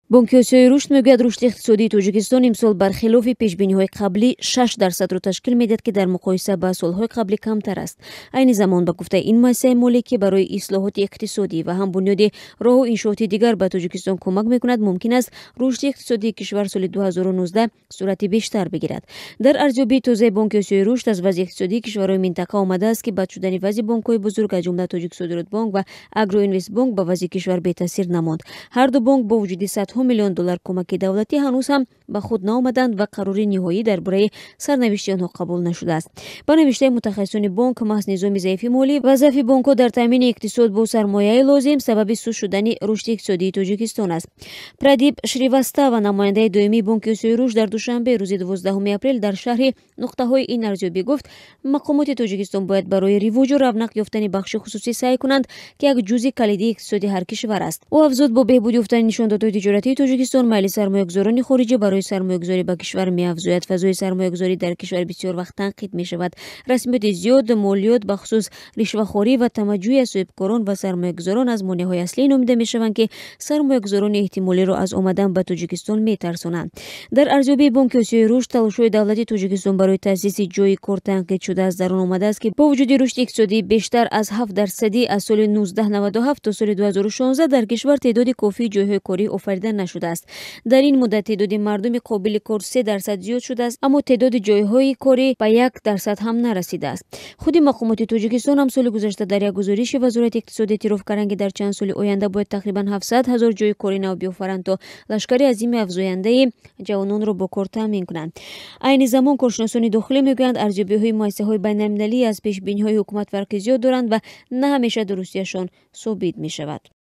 Бонки Осиёи Рушд мегӯяд, рушди иқтисодии Тоҷикистон имсол бархилофи пешбиниҳои қаблӣ 6%-ро ташкил медиҳад, ки дар муқоиса ба солҳои қаблӣ камтар аст. Айни замон, ба гуфтаи ин муассисаи молӣ, ки барои ислоҳоти иқтисодӣ ва ҳам бунёди роҳу иншооти дигар ба Тоҷикистон кӯмак мекунад, мумкин аст рушди иқтисодии кишвар соли 2019 суръати бештар бигирад. Дар арзёбии тозаи Бонки Осиёи Рушд аз вазъи иқтисодии кишварҳои минтақа омадааст, ки бад шудани вазъи бонкҳои бузург, аз ҷумла Тоҷиксодиротбонк ва Агроинвестбонк, ба вазъи кишвар бетаъсир намонд. Ҳарду бонк бо вуҷуди садҳо миллион доллар кӯмаки давлатӣ ҳанӯз ҳам ба худ наомаданд ва қарори ниҳоӣ дар бораи сарнавишти онҳо қабул нашудааст. Ба навиштаи мутахассисони бонк, маҳз низоми заифи молӣ ва заъфи бонкҳо дар таъмини иқтисод бо сармояи лозим сабаби суст шудани рушди иқтисодии Тоҷикистон аст. Прадип Шривастава, намояндаи доимии Бонки Осиёи Рушд дар Душанбе, рӯзи 12 апрел дар шарҳи нуқтаҳои ин арзёбӣ гуфт, мақомоти Тоҷикистон бояд барои ривоҷу равнақ ёфтани бахши хусусӣ саъй кунанд, ки як ҷузъи калидии иқтисоди ҳар кишвар аст. Ӯ афзуд, бо беҳбуд ёфтани нишондодҳои тиҷоратии Тоҷикистон майли сармоягузорони хориҷӣ барои сармоягузорӣ ба кишвар меафзояд. Фазои сармоягузорӣ дар кишвар бисёр вақт танқид мешавад. Расмиёти зиёд, молиёт, бахусус ришвахорӣ ва тамаҷҷӯи аз соҳибкорон ва сармоягузорон аз монеаҳои аслӣ номида мешаванд, ки сармоягузорони эҳтимолиро аз омадан ба Тоҷикистон метарсонанд. Дар арзёбии Бонки Осиёи Рушд талошҳои давлати Тоҷикистон барои таъсиси ҷойи кор танқид шудааст. Дар он омадааст, ки бо вуҷуди рушди иқтисодии бештар аз 7%-ӣ аз соли 1997 то соли 2016 дар кишвар теъдоди кофии ҷойҳои корӣ офарида нашудааст. Дар ин муддат теъдоди мардуми қобили кор 3% зиёд шудааст, аммо теъдоди ҷойҳои корӣ ба 1% ҳам нарасидааст. Худи мақомоти Тоҷикистон ҳам соли гузашта дар як гузориши Вазорати иқтисод эътироф карданд, ки дар чанд соли оянда бояд тақрибан 700 000 ҷойи кори нав биёфаранд, то лашкари азими афзояндаи ҷавононро бо кор таъмин кунанд. Айни замон коршиносони дохилӣ мегӯянд, арзёбиҳои муассисаҳои байналмилалӣ аз пешбиниҳои ҳукумат фарқи зиёд доранд ва на ҳамеша дурустиашон собит мешавад.